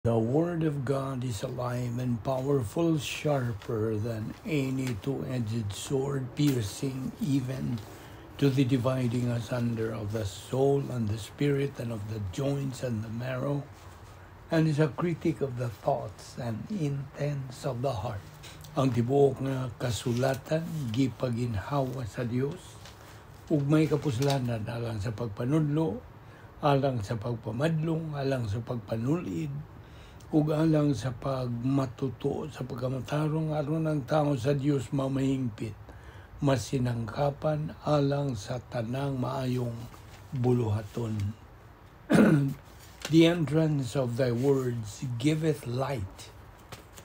The Word of God is alive and powerful, sharper than any two-edged sword, piercing even to the dividing asunder of the soul and the spirit and of the joints and the marrow, and is a critic of the thoughts and intents of the heart. Ang tibuok nga kasulatan gipaginhawa sa Dios ug may kapuslanan alang sa pagpanudlo, alang sa pagpamadlong, alang sa pagpanulid, ug alang sa pagmatuto sa pagkamatarong, aron ang tao sa Dios mamahingpit, masinangkapan alang sa tanang maayong buluhaton. The entrance of thy words giveth light,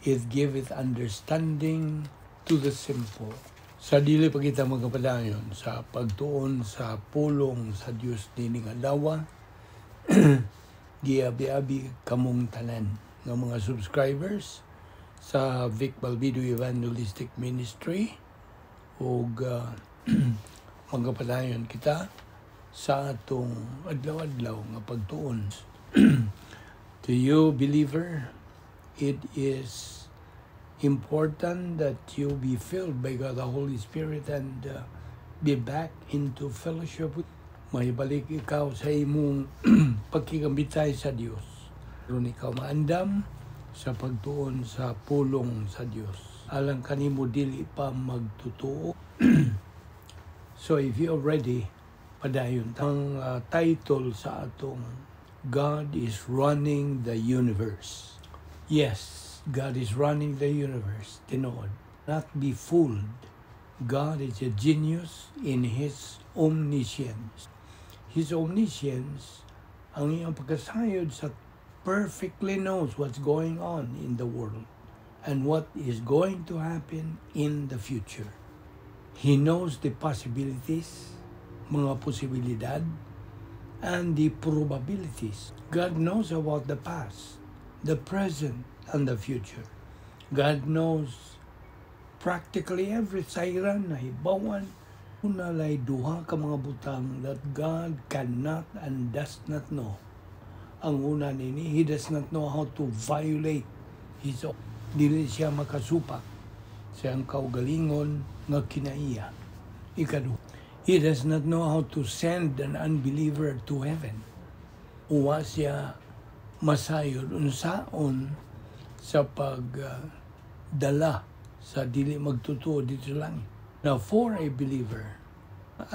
it giveth understanding to the simple. Sa dili pa kita magkapadayon sa pagtuon sa pulong sa Dios nining adlaw, giabi-abi kamong tanan nga mga subscribers sa Vic Balbido Evangelistic Ministry ug magkapadayon kita sa atong adlaw-adlaw nga pagtuon. To you, believer, it is important that you be filled by God the Holy Spirit and be back into fellowship with. Maibalik ikaw sa imong pagkikambitay sa Dios aron ikaw maandam sa pagtuon sa pulong sa Dios. Alang kanimo dili pa magtutuo. So if you're ready, padayon. Ang title sa atong "God is Running the Universe." Yes, God is running the universe. Tinuod. Not be fooled. God is a genius in His omniscience. His omniscience, ang iyang pagkasayod sa perfectly knows what's going on in the world and what is going to happen in the future. He knows the possibilities, mga posibilidad, and the probabilities. God knows about the past, the present, and the future. God knows practically every sayran, nahibawan, naa lay duha ka mga butang that God cannot and does not know. Ang una nini, He does not know how to violate His own. Dili siya makasupak sa iyang kaugalingon nga kinaiya. Ikaduha, He does not know how to send an unbeliever to heaven. Wa siya masayod unsaon sa pagdala sa dili magtutuo didto sa langit. Now, for a believer,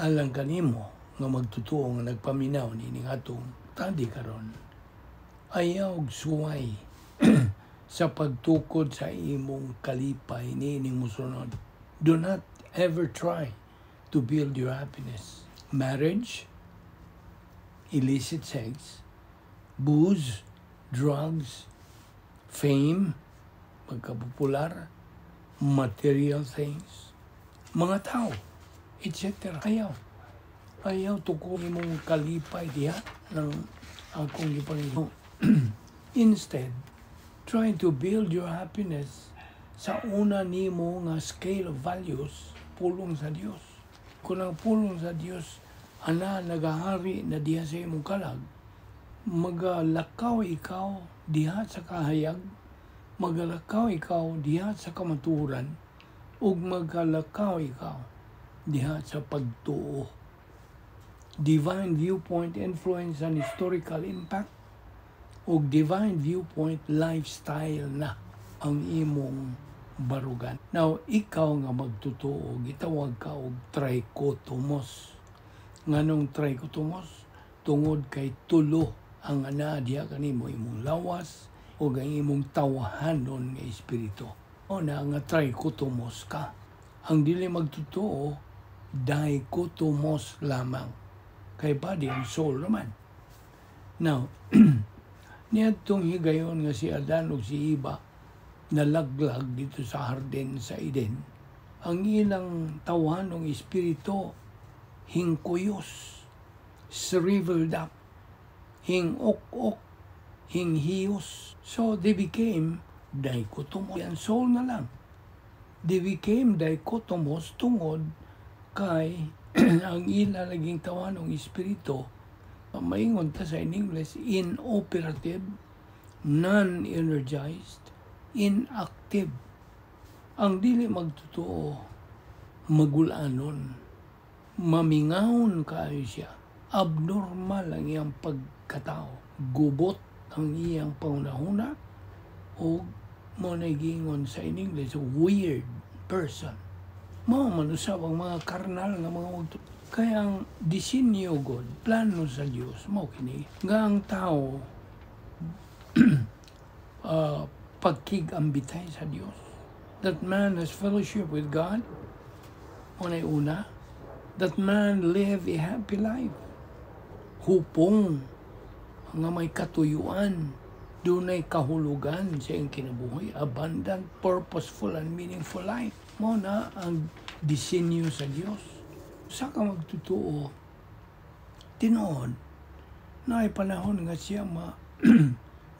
alang kanimo nga magtutuo nga nagpaminaw nining atong study karon, ayaw og suway sa pagtukod sa imong kalipay niining musunod. Do not ever try to build your happiness. Marriage, illicit sex, booze, drugs, fame, pagkapopular, material things, mga tao, etc. Ayaw. Ayaw tukod imong kalipay diha ng akong gipangito. Instead, try to build your happiness sa una nimo nga scale of values, pulong sa Dios. Kung ang pulong sa Dios ana nagahari na diha sa imong kalag, magalakaw ikaw diha sa kahayag, magalakaw ikaw diha sa kamatuoran, ug magalakaw ikaw diha sa pagtuo. Divine viewpoint influence and historical impact ug divine viewpoint lifestyle na ang imong barugan. Now, ikaw nga magtutuo, gitawag ka og trichotomos. Nganong trichotomos? Tungod kay tulo ang ana diha kanimo, imong lawas ug ang imong tawhanon nga espiritu. O na nga trichotomos ka. Ang dili magtotoo, dichotomos lamang. Kay body and soul naman. Now, niadtong higayon nga si Adan ug si Eva nalaglag didto sa hardin sa Eden, ang ilang tawhanong espiritu hingkuyos, shriveled up, hingok-ok, hinghiyos. So they became dichotomous. And soul na lang. They became dichotomous tungod kay ang ila naging tawhanong espiritu, maingon ta sa in English, inoperative, Non-energized, inactive. Ang dili magtotoo, magulanon, mamingawon kaayo siya. Abnormal ang iyang pagkatao. Gubot ang iyang panghunahuna o mao na giingon sa in English, weird person. Mao man usab ang mga karnal nga mga magtotoo. Kaya ang disenyo God, plano sa Dios, mao kini nga ang tao pagkig-ambitay sa Dios. That man has fellowship with God, unay una, that man live a happy life. Hupong nga may katuyuan, dunay kahulugan sa iyang kinabuhi, abundant, purposeful, and meaningful life. Mao na ang disenyo sa Dios. Sa ka magtotoo, tinuod, naay panahon nga siya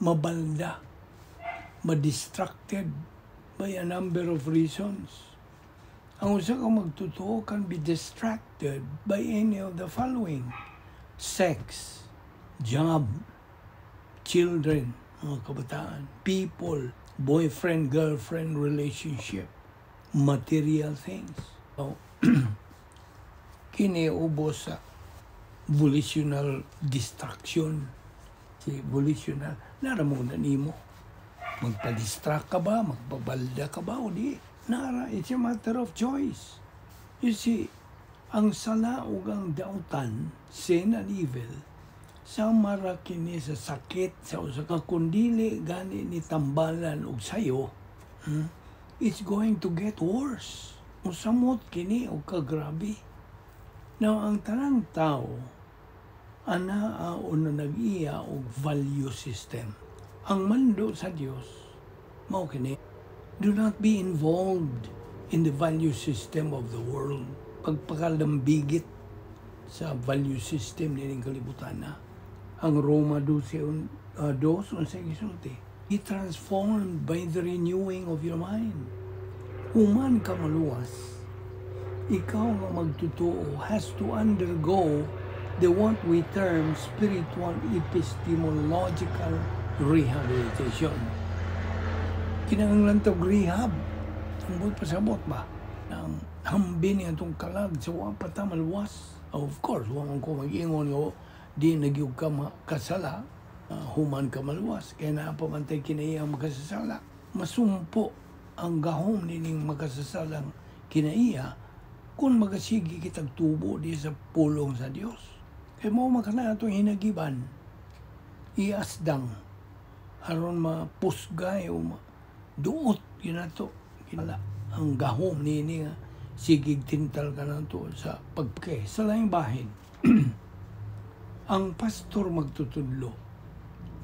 mabalda, ma-distracted by a number of reasons. Ang usa ka magtotoo can be distracted by any of the following: sex, job, children, mga kabataan, people, boyfriend, girlfriend relationship, material things. So, kini ubos sa volitional distraction. Si volitional, nara mo na nimo. Magpa-distract ka ba? Magpabalda ka ba? O di? Nara, it's a matter of choice. You see, ang sala ug ang dautan, sin and evil, sama ra kini sa sakit sa usa ka kundili gani ni tambalan og sayo, it's going to get worse. Musamot kini og kagrabe. Now, ang tanang tao, anaa o na nag-iya og value system. Ang mando sa Dios, mao kini, do not be involved in the value system of the world. Pagpakalambigit sa value system nining kalibutan na. Ang Roma 12, 2, unsay gisulti? Be transformed by the renewing of your mind. Human ka maluwas, ikaw nga magtotoo has to undergo the what we term spiritual epistemological rehabilitation. Kinahanglan tog rehab. Ang buot pasabot ba? Ang hambin niya itong kalag sa wa pa ta maluwas. Of course, wa man ko mag-ingon nga di na gyud ka makasala, human ka maluwas. Kaya naa pa man tay kinaiya makasasala. Masumpo ang gahom nining makasasalang kinaiya kung magasigi kitag tubo di sa pulong sa Dios. Kay mao man kana atong hinagiban, iasdang aron mapusgay o duot yun ato kinala ang gahom nini nga sigig tintal ka nato sa pagke. Sa laing bahin, ang pastor magtutudlo,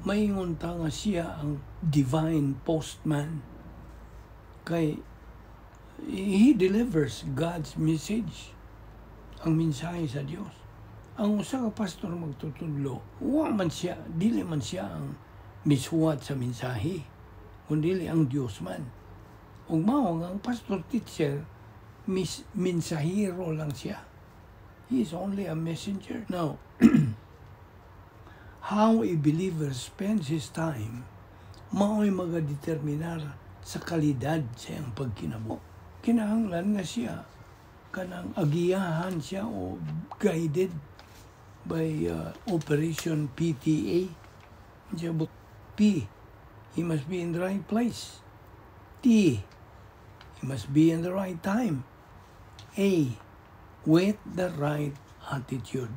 maingon ta nga siya ang divine postman kay he delivers God's message, ang mensahe sa Dios. Ang usa ka pastor magtutudlo, wa man siya, dili man siya ang misuwat sa mensahe, kundi ang Dios man. Ug mao nga ang pastor teacher, mensahero lang siya. He is only a messenger. Now, how a believer spends his time, mao'y magadeterminar sa kalidad sa iyang pagkinabuhi. Kinahanglan nga siya, kanang agiyahan siya o guided by Operation PTA. Siya, but P, he must be in the right place. T, he must be in the right time. A, with the right attitude.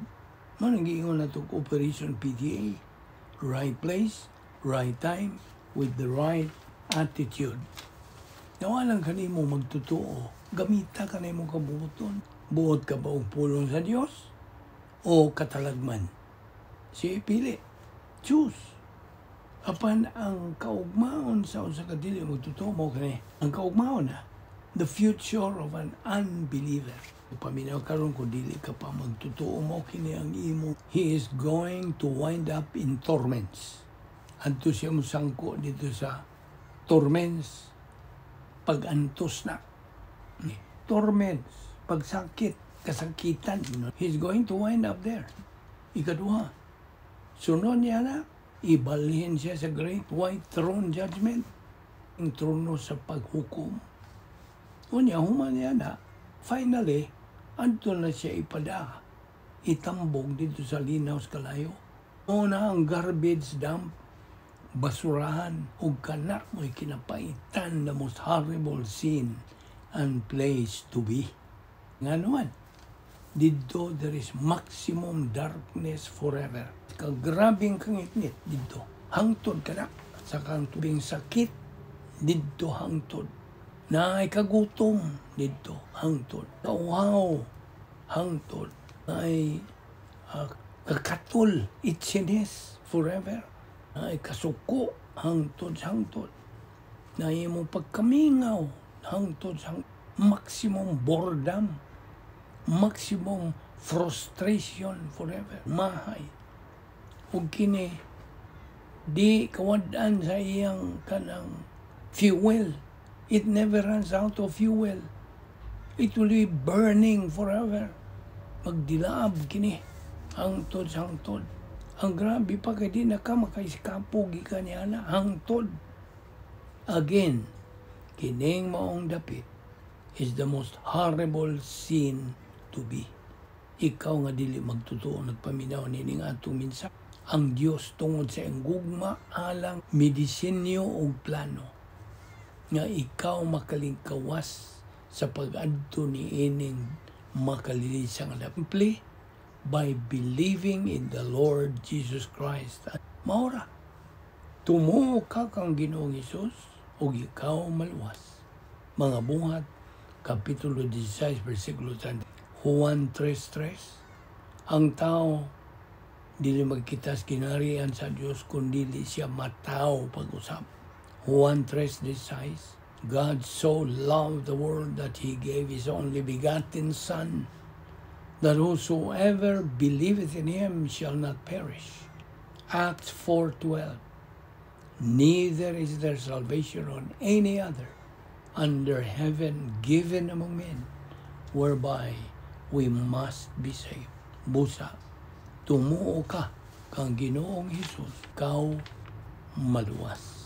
Mao nang giingon nato Operation PTA. Right place, right time, with the right attitude. Nawalan kanimo magtotoo, gamita ka na imong kabuoton. Buot ka ba og pulong sa Dios o katalagman? Si pili. Choose. Apan ang kaugmaon sa usa ka dili magtotoo mao kani. Ang kaugmaon na the future of an unbeliever. Paminaw karon kung dili ka pa magtotoo, mao kini ang imo. He is going to wind up in torments. Adto siya mosangko dito sa torments, pag-antos na. Torments, pagsakit, kasakitan. He's going to wind up there. Ikaduha, sunod niya na, Ibalhin siya sa Great White Throne Judgment. Ang trono sa paghukom. Unya, human niya na, finally, adto na siya ipada. Itambog dito sa linaw sa kalayo. Una ang garbage dump, basurahan, ug kana mo'y kinapaitan, the most horrible scene and place to be. Nga naman, didto there is maximum darkness forever. Kagrabing kangitngit didto. Hangtod ka na. Sa kang tubing sakit, didto hangtod. Naay kagutom didto hangtod. Kauhaw hangtod. Naay kakatol, itchiness forever. Naay kasuko hangtod hangtod. Naay imong pagkamingaw hangtod hangtod. Maximum boredom, maximum frustration forever. Mahay. Ug kini di kawad-an sa iyang kanang fuel. It never runs out of fuel. It will be burning forever. Magdilaab kini hangtod sa hangtod. Ang grabe pa kay di na ka makaiskapo gikan niya na hangtod. Again, kining maong dapit is the most horrible scene to be. Ikaw nga dili magtotoo nagpaminaw nining atong mensahe. Ang Dios, tungod sa iyang gugma, alang midisenyo og plano nga ikaw makalingkawas sa pag-adto ni ining makalilisang dapit by believing in the Lord Jesus Christ. Maura, tumuo ka kang Ginoong Hesus ug ikaw maluwas. Mga Buhat, Kapitulo 16, versikulo 20. Juan 3.3. Ang tao dili magkitas ginarian sa Dios kung dili siya mataw pag-usab. Juan 3.16. God so loved the world that He gave His only begotten Son, that whosoever believeth in Him shall not perish. Acts 4.12. Neither is there salvation on any other under heaven given among men, whereby we must be saved. Busa, tumuo ka kang Ginoong Hesus, ikaw maluwas.